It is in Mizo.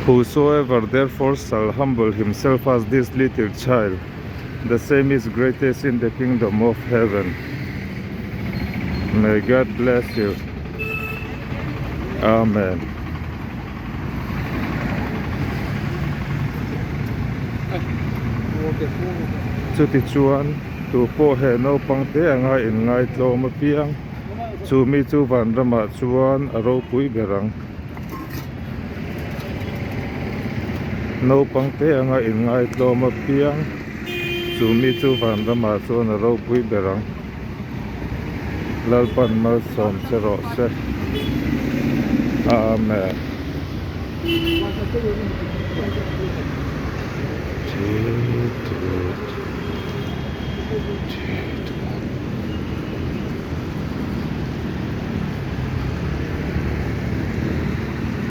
Whosoever therefore shall humble himself as this little child, the same is greatest in the kingdom of heaven. May God bless you. Amen. Chutichuan, tu pawh he naupang te anga inngaitlawm apiang, chu mi chu vanramah chuan a ropui ber ang. Naupang te anga inngaitlawm apiang, chu mi chu vanramah chuan a ropui ber ang. Lalpan malsawm che rawh se. Amen.